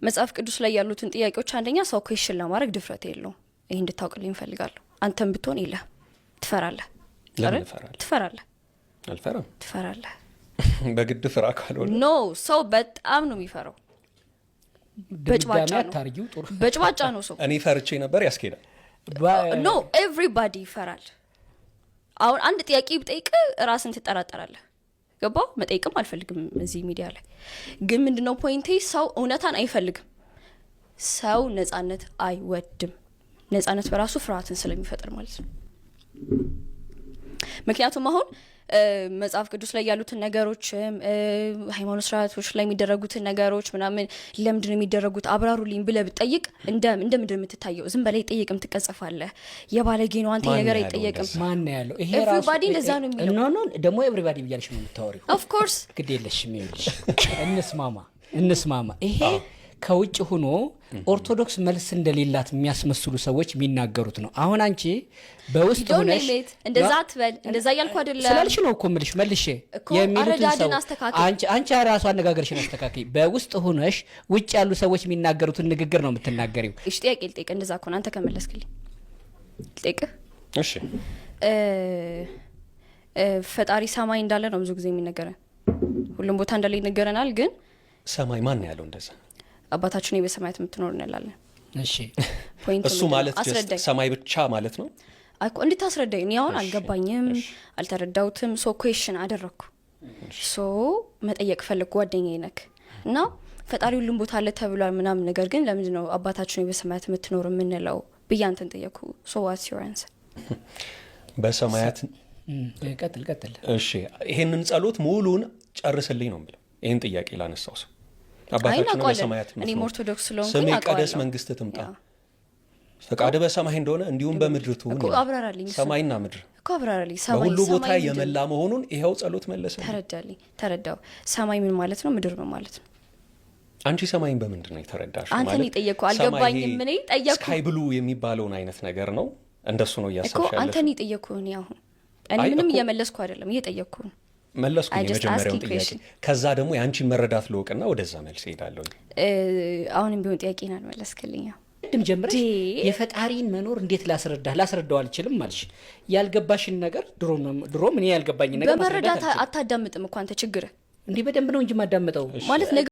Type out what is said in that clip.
መጽሐፍ ቅዱስ ላይ ያሉትን ጥያቄዎች አንደኛ ሰው question ለማድረግ ድፍረት የለውም። ይህ እንድታውቅልኝ እፈልጋለሁ። አንተም ብትሆን የለህም፣ ትፈራለህ። ለምን አይደል? እፈራለሁ? ትፈራለህ። አልፈራም። ትፈራለህ። በግድ ፍራ ካልሆነ። No፣ ሰው በጣም ነው የሚፈራው። በጭባጫ ድምዳሜ ነው። አታርጊው፣ ጥሩ። በጭባጫ ነው ሰው። እኔ ፈርቼ ነበር፣ ያስኬዳል። No፣ everybody ይፈራል። አሁን አንድ ጥያቄ ብጠይቅ ራስን ትጠራጠራለህ። ገባ? መጠየቅም አልፈልግም እዚህ ሚዲያ ላይ። ግን ምንድነው point ኤ? ሰው እውነታን አይፈልግም። ሰው ነጻነት አይወድም። ነጻነት በራሱ ፍርሃትን ስለሚፈጥር ማለት ነው። ምክንያቱም አሁን መጽሐፍ ቅዱስ ላይ ያሉትን ነገሮችም ሃይማኖት ስርዓቶች ላይ የሚደረጉትን ነገሮች ምናምን ለምንድን ነው የሚደረጉት፣ አብራሩልኝ ብለህ ብትጠይቅ እንደ ምንድን ነው የምትታየው? ዝም በላይ ጠይቅም ትቀጸፋለህ። የባለጌ ነው አንተ ማን ነገር ያለው አይጠየቅም። እንደዛ? ማን ነው ያለው? ይሄ Everybody እንደዛ ነው የሚለው። No፣ ደግሞ everybody ብያለሽ ነው የምታወሪው። Of course. ግድ የለሽም። ይኸውልሽ፣ እንስማማ እንስማማ። ይሄ ከውጭ ሆኖ ኦርቶዶክስ መልስ እንደሌላት የሚያስመስሉ ሰዎች የሚናገሩት ነው። አሁን አንቺ በውስጥ Don't ሆነሽ name it። እንደዛ አትበል። እንደዛ እያልኩ አይደለም። ስላልሽ ነው እኮ የምልሽ መልሼ እኮ የሚሉትን አረዳድን ሰው አስተካክል። አንቺ ራሱ አነጋገርሽን አስተካክይ። በውስጥ ሆነሽ ውጭ ያሉ ሰዎች የሚናገሩትን ንግግር ነው የምትናገሪው። እሺ፣ ጥያቄ ልጠይቅ። እንደዛ ከሆነ አንተ ከመለስክልኝ ልጠይቅህ። እሺ። እ እ ፈጣሪ ሰማይ እንዳለ ነው ብዙ ጊዜ የሚነገረን። ሁሉም ቦታ እንዳለ ይነገረናል። ግን ሰማይ ማን ነው ያለው እንደዛ? አባታችን ሆይ በሰማያት የምትኖር እንላለን። እሺ። Point እሱ ምንድን ነው? ማለት just አስረዳኝ። ሰማይ ብቻ ማለት ነው? እኮ እንድታስረዳኝ። እኔ አሁን አልገባኝም፣ አልተረዳሁትም። So question አደረግኩ። So መጠየቅ ፈለግኩ። ጓደኛዬ ነክ እና ፈጣሪ ሁሉም ቦታ አለ ተብሏል ምናምን፣ ነገር ግን ለምንድን ነው አባታችን ሆይ በሰማያት የምትኖር የምንለው ብዬ አንተን ጠየቅኩ። So what's your answer? በሰማያት ቀጥል ቀጥል። እሺ፣ ይሄንን ጸሎት ሙሉን ጨርስልኝ ነው የምለው። ይሄን ጥያቄ ላነሳው ሰው አባታችን ሆይ እናውቀዋለን። በሰማያት እኔም የምትኖር ኦርቶዶክስ ስለሆንኩኝ ስምህ ይቀደስ፣ አውቀዋለሁ። መንግስትህ ትምጣ፣ ፈቃድህ በሰማይ እንደሆነ እንዲሁም በምድር ትሁን እኮ ይላል። አብራራልኝ እሱን። ሰማይና ምድር እኮ አብራራልኝ። ሰማይ በሁሉ ቦታ ሰማይ ምንድን ነው? የመላ መሆኑን ይኸው ጸሎት መለሰ። ተረዳልኝ፣ ተረዳው። ሰማይ ምን ማለት ነው? ምድር ምን ማለት ነው? አንቺ ሰማይን በምንድን ነው የተረዳሽው? አንተን ማለት የጠየቅኩህ ሰማይ አልገባኝም። ይሄ እኔ ጠየቅኩህ። Sky blue የሚባለውን አይነት ነገር ነው። እንደሱ ነው እኮ እያሰብሽ ያለሽው? አንተን የጠየቅኩህ። እኔ አሁን እኔ አይ ምንም እኮ እየመለስኩ አይደለም፣ እየጠየቅኩህ ነው። መለስኩኝ I just የመጀመሪያውን asking ጥያቄ። question. ከዛ ደግሞ የአንቺን መረዳት ልወቅና ወደዛ መልስ እሄዳለሁ። አሁንም ቢሆን ጥያቄን አልመለስክልኝ። ቅድም ጀምረሽ ዴ የፈጣሪን መኖር እንዴት ላስረዳህ፣ ላስረዳው አልችልም አልሽ። ያልገባሽን ነገር ድሮም እኔ ያልገባኝን ነገር ማስረዳት በመረዳት አልችልም። አታዳምጥም እኮ አንተ ችግርህ። እንዲህ በደንብ ነው እንጂ የማዳምጠው። ማለት